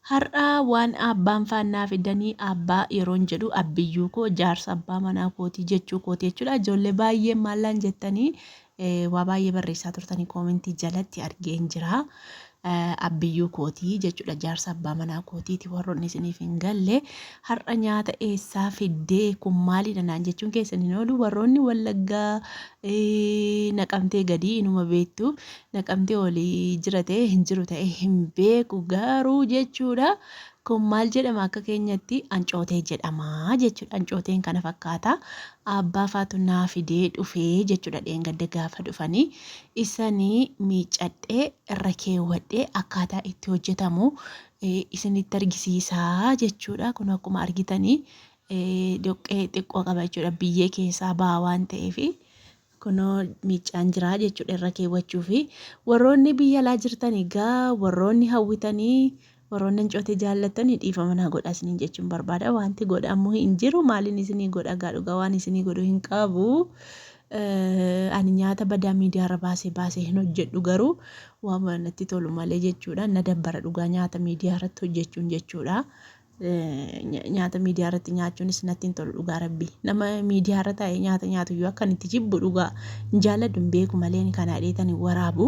Har'a waan abbaan faannaa fidanii abbaa yeroon jedhu abbiyyuu koo jaarsa abbaa manaa kootii jechuu kooti jechuudha. Ijoollee baay'ee maallaan jettanii waa baay'ee barreessaa turtanii koomentii jalatti argeen jira. Abbiyyuu kootii jechuudha jaarsa abbaa manaa kootiiti warroonni isiniif hin galle har'a nyaata eessaa fiddee kun maalidha naan jechuun keessan hin oolu warroonni wallaggaa naqamtee gadii inuma beektu Naqamtee olii jira ta'e hin jiru ta'e hin beeku garuu jechuudha. Kun maal jedhama akka keenyatti ancootee jedhama jechuudha. Ancooteen kana fakkaata. Abbaa faatu naa fidee dhufee jechuudha dheengadda gaafa dhufanii. Isanii miiccadhee irra keewwadhee akkaataa itti hojjetamu isinitti argisiisaa jechuudha. Kun akkuma argitanii dhoqqee xiqqoo qaba jechuudha. Biyyee keessaa ba'a waan ta'eef. Kunoo miiccaan jira jechuudha irra keewwachuufi. Warroonni biyya alaa jirtan egaa warroonni hawwitanii warroonni ancootee jaallattanii dhiifama naa godhaa isiniin jechuun barbaada. Wanti godhamu hin jiru maaliin isinii godha gaa dhugaa waan isinii godhu hin qabu. Ani nyaata badaa miidiyaarra baasee baasee hin hojjedhu garuu waan natti tolu malee jechuudha. Na dabbara dhugaa nyaata miidiyaa irratti hojjechuun jechuudha. Nyaata miidiyaa irratti nyaachuunis natti hin tolu dhugaa rabbii. Nama miidiyaa irra taa'ee nyaata nyaatu iyyuu akkan itti jibbu dhugaa hin jaalladhu hin beeku malee kana dheetanii waraabu.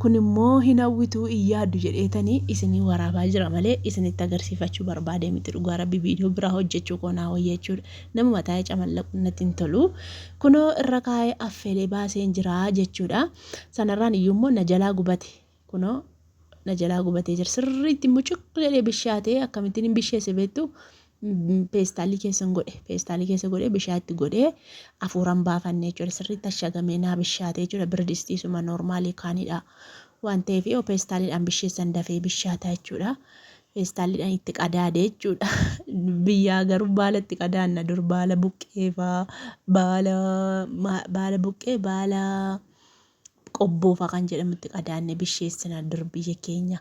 Kun immoo hin hawwituu hin yaaddu jedheetanii isinii waraabaa jira malee isinitti agarsiifachuu barbaadee miti dhugaa rabbii viidiyoo biraa hojjechuu koo naa wayya jechuudha. Namuma taa'ee camallaqu natti hin tolu. Kunoo irra kaa'ee affeelee baaseen jira jechuudha. Sanarraan iyyuu immoo na jalaa gubate. Kunoo na jalaa gubatee jira. Sirriitti mucuq jedhee bishaatee akkamittiin hin bisheesse beektu peestaalii keessan godhe. Peestaalii keessa godhee bishaan itti godhee hafuuran baafanne jechuudha. Sirriitti ashagamee naa bishaatee jechuudha. Birdistiisuma noormaalii kaanidha. Waan ta'eef yoo peestaaliidhaan bisheessan dafee bishaata jechuudha. Peestaaliidhaan itti qadaade jechuudha. Biyyaa garuu baala itti qadaanna dur baala buqqee faa baala baala buqqee baala qobboo faa kan jedhamutti qadaanne bisheessina dur biyya keenya.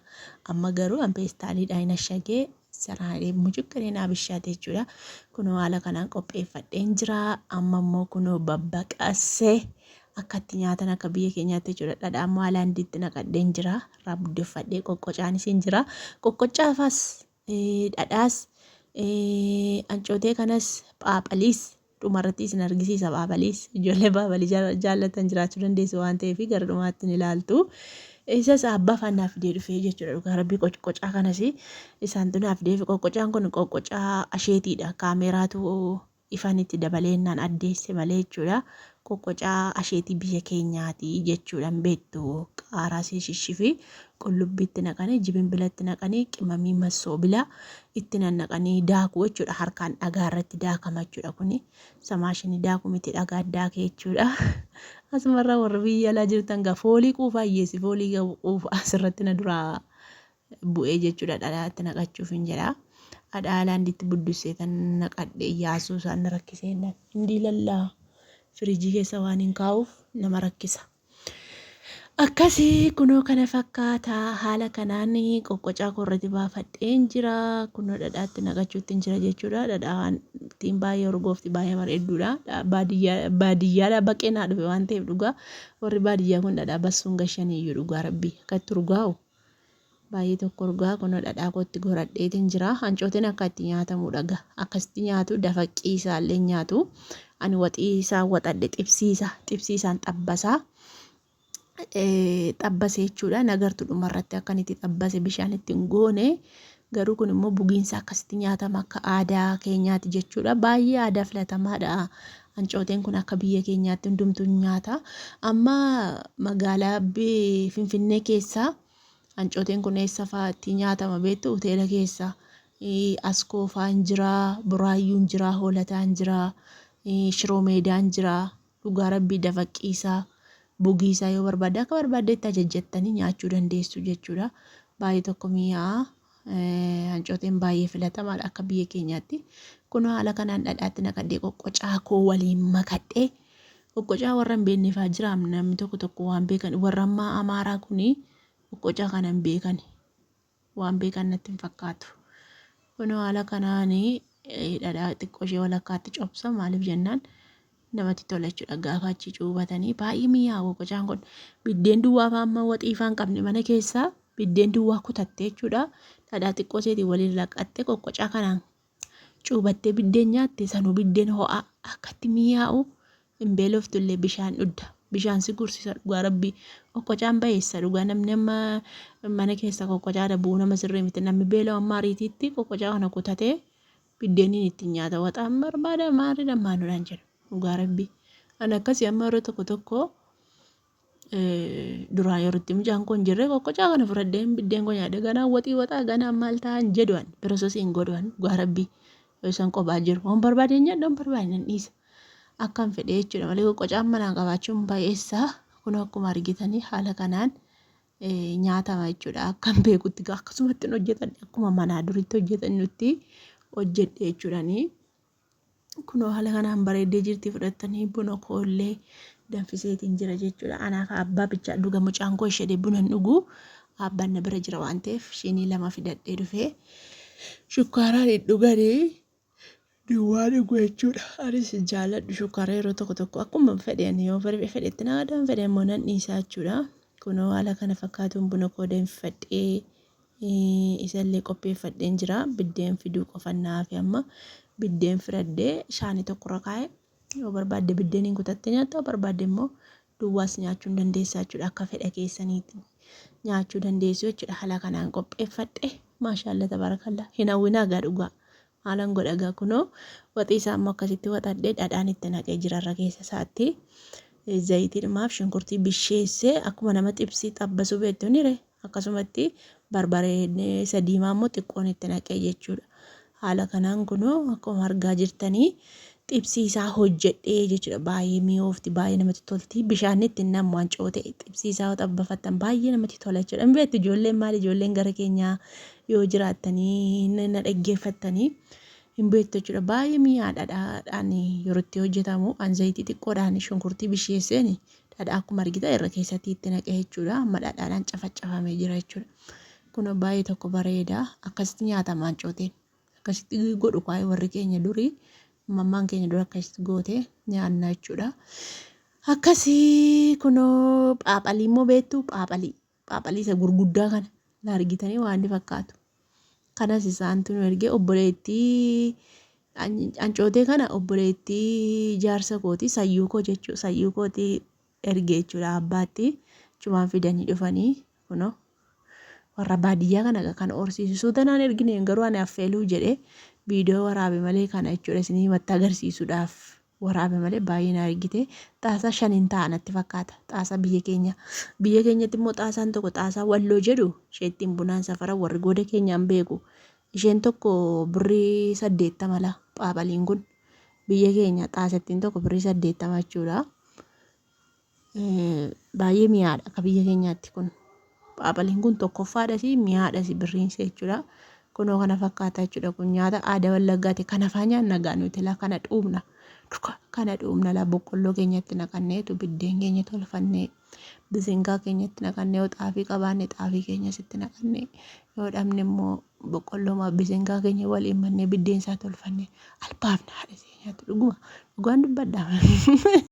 Amma garuu an peestaaliidhaan hin ashagee saraalee mucuqqinee naa bishaate jechuudha. Kunoo haala kanaan qopheeffadheen jira. Amma immoo kunoo babbaqassee akka itti nyaatan akka biyya keenyaatti jechuudha. Dhadhaa immoo haalaandiitti naqadheen jira. Irraa buddeffadhee qoqqocaanis hin jira. Qoqqocaafaas dhadhaas ancootee kanas phaaphaliis dhumarratti isin argisiisa baabaliis ijoollee baabalii jaallatan jiraachuu dandeessu waan ta'eef gara dhumaatti ni ilaaltu. Isas abbaa afaan naaf fidee dhufee jechuudha dhugaa rabbii qoqqocaa kanas isaantu naaf fidee qoqqocaan kun qoqqocaa asheetiidha kaameeraatu ifan itti dabaleennaan addeesse malee jechuudha. Qoqqocaa asheetii biyya keenyaati jechuudha hin beektu qaaraa shishifi qullubbii itti naqanii jibinbila itti naqanii qimamii massoobila itti nannaqanii daakuu jechuudha harkaan dhagaa irratti daakama jechuudha kuni samaashinii daakuu miti dhagaa daakee jechuudha. Asumarraa warri biyya alaa jirtan gaa foolii quufaa hiyyeessi foolii quufa asirratti na duraa bu'ee jechuudha dhadhaa itti naqachuuf hin jedha. Dhadhaa laanditti buddussee tan naqadhe yaasuu isaan na rakkisee jennaan. Hin lallaa firiijii keessa waan hin kaa'uuf nama rakkisa. Akkasii kunoo kana fakkaata haala kanaan qoqqocaa koorratti baafadheen jira kunoo dhadhaatti naqachuutti jira jechuudha dhadhaan ittiin baay'ee urgoofti baay'ee bareedduudha baadiyyaa baadiyyaadha baqee naa dhufe waan ta'eef dhugaa warri baadiyyaa kun dhadhaa bassuun gashanii iyyuu dhugaa rabbii akka itti urgaa'u Baay'ee tokko urgaa kunoo dhadhaa kootti goradheetiin jira. Hancooteen akka itti nyaatamu dhaga. Akkasitti nyaatu dafaqqii isaallee nyaatu. Ani waxii isaa waxadhe xibsiisa. Xibsii isaan xabbasaa. Xabbase jechuudha. Nagartu dhumarratti akkan itti xabbase bishaan itti hin goone. Garuu kun immoo bugiinsa akkasitti nyaatama akka aadaa keenyaati jechuudha. Baay'ee aadaa filatamaadha. Hancooteen kun akka biyya keenyaatti hundumtuu nyaata. Amma magaalaa Finfinnee keessaa Hancooteen kun eessa fa'aatti nyaatama beektu? Hoteela keessa. Askoo fa'aan jira, Buraayyuun jira, Hoolataan jira, Shiroo Meedaan jira. Dhugaa rabbii dafaqqiisaa, bugiisaa yoo barbaadde akka barbaaddetti ajajjattanii nyaachuu dandeessu jechuudha. Baay'ee tokko mi'aa'a. Hancooteen baay'ee filatamaadha akka biyya keenyaatti. Kun haala kanaan dhadhaatti naqadhee qoqqocaa koo waliin makadhee Qoqqocaa warra hin beekne faa jiraam namni tokko tokko waan beekan warra ammaa amaaraa kuni qoqqocaa kana hin beekani waan beekan natti hin fakkaatu. Kunoo haala kanaan dhadhaa xiqqoo ishee walakkaatti cobsa maaliif jennaan namatti tola jechuudha gaafa achi cuubatanii baay'ee mi'aawa qoqqocaan kun biddeen duwwaa faa amma waxii faa hin qabne mana keessaa biddeen duwwaa kutatte jechuudha. Dhadhaa xiqqoo isheetiin waliin laqattee qoqqocaa kanaan cuubattee biddeen nyaatte sanuu biddeen ho'aa akkatti mi'aa'u hin beeloftu illee bishaan dhugda. Bishaan si gursisa dhugaa rabbii. Qoqqocaan bayeessa dhugaa namni amma mana keessa qoqqocaa dhabuu nama sirrii miti. Namni beela'u amma ariitiitti qoqqocaa kana kutatee biddeeniin ittiin nyaata. Waxaan barbaada maaliidha maaluudhaan jedhu dhugaa rabbii. Ani akkasii amma yeroo tokko tokko Duraan yeroo itti mucaan koo hin jirre qoqqocaa kana fudhadheen biddeen koo nyaadhe ganaan waxii waxaa ganaan maal ta'an jedhu an pirosesii hin godhu an dhugaa rabbii yoo isaan qophaa jiru waan barbaade nyaadha waan barbaade nan dhiisa akkan fedhe jechuudha malee qoqqocaan manaa qabaachuun baay'eessaa kun akkuma argitanii haala kanaan nyaatama jechuudha akkan beekutti akkasumatti hojjetadhe akkuma manaa duritti hojjetannutti hojjedhe jechuudhanii. Kunoo haala kanaan bareeddee jirti fudhattanii buna koollee danfiseetiin jira jechuudha. Anaaf abbaa bichaa dhuga mucaan koo ishee buna hin dhugu. Abbaan na bira jira waan ta'eef shinii lama fidadhee dhufee shukkaaraan hin dhuganii duwwaa dhugu jechuudha. Anis hin jaalladhu shukkaara yeroo tokko tokko akkuma fedhe ani yoo fedhetti na adaan fedhe immoo nan dhiisaa jechuudha. Kunoo haala kana fakkaatuun buna koo danfifadhee Isallee qopheeffadheen jira. Biddeen fiduu qofan na hafe amma. Biddeen firadhee shaanii tokkorra kaa'e. Yoo barbaadde biddeeniin kutattee nyaatta, yoo barbaadde immoo duwwaas nyaachuu hin dandeessaa jechuudha. Akka fedha keessaniitti nyaachuu dandeessu jechuudha. Haala kanaan qopheeffadhe. Maashaallah tabaarakallaa. Hin hawwinaa gaa dhugaa. Maalan godha gaa kunoo waxii isaa immoo akkasitti waxadhee dhadhaan itti naqee jira irra keessa isaatti. Zayitiidhumaaf shunkurtii bisheessee akkuma nama xibsii xabbasuu beektu ni ree. Akkasumatti barbaree isa diimaa immoo xiqqoon itti naqee jechuudha. Haala kanaan kunoo akkuma argaa jirtanii xibsii isaa hojjedhee jechuudha. Baay'ee mi'oofti, baay'ee namatti tolti. Bishaan itti hin nammu wancoo ta'e xibsii isaa yoo xabbafattan baay'ee namatti tola jechuudha. Hin beektu ijoolleen maali ijoolleen gara keenyaa yoo jiraattanii na dhaggeeffattanii hin beektu jechuudha. Baay'ee mi'aadha dhadhaan yeroo itti hojjetamu. An zayitii xiqqoodhaan shunkurtii bisheesseeni Dhadhaa akkuma argitan irra keessatti itti naqee jechuudha. Amma dhadhaadhaan cafacafamee jira jechuudha. Kun baay'ee tokko bareeda. Akkasitti nyaatama ancooteen. Akkasitti godhu kwaa'ee warri keenya durii. Mammaan keenya dura akkasitti goote nyaanna jechuudha. Akkasii kunoo phaaphalii immoo beektuu phaaphalii. Phaaphalii isa gurguddaa kana na argitanii waan inni fakkaatu. Kanas isaantu nu erge obboleettii ancootee kana obboleettii jaarsa kooti sayyuu koo jechuu sayyuu kooti erge jechuudha abbaatti achumaan fidanii dhufanii kunoo warra baadiyyaa kana kan horsiisu suuta naan ergine garuu ani affeeluu jedhe viidiyoo waraabe malee kana jechuudha isinii matti agarsiisuudhaaf waraabe malee baay'ee na argite. Xaasaa shaniin ta'a natti fakkaata. Xaasaa biyya keenya. Biyya keenyatti immoo xaasaan tokko xaasaa walloo jedhu ishee ittiin bunaan safara warri gooda keenyaan beeku. Isheen tokko birrii 80 la phaaphaliin kun. Biyya keenya xaasattiin tokko birrii 80 jechuudha. Baay'ee mi'aadha akka biyya keenyaatti kun. Phaaphaleen kun tokkoffaadhas mi'aadhas birriin ishee jechuudha. Kunoo kana fakkaata jechuudha kun nyaata aadaa wallaggaati. Kana faa nyaanna gaa nuti laa kana dhuubna. Dhuga kana dhuubna laa boqqolloo keenyatti naqanneetu biddeen keenya tolfannee bisingaa keenyatti naqannee yoo xaafii qabaanne xaafii keenyas itti naqannee yoo dhabne immoo boqqolloo bisingaa keenya waliin mannee biddeen isaa tolfannee albaafna haadha keenyaatti dhuguma dhugaan dubbadha.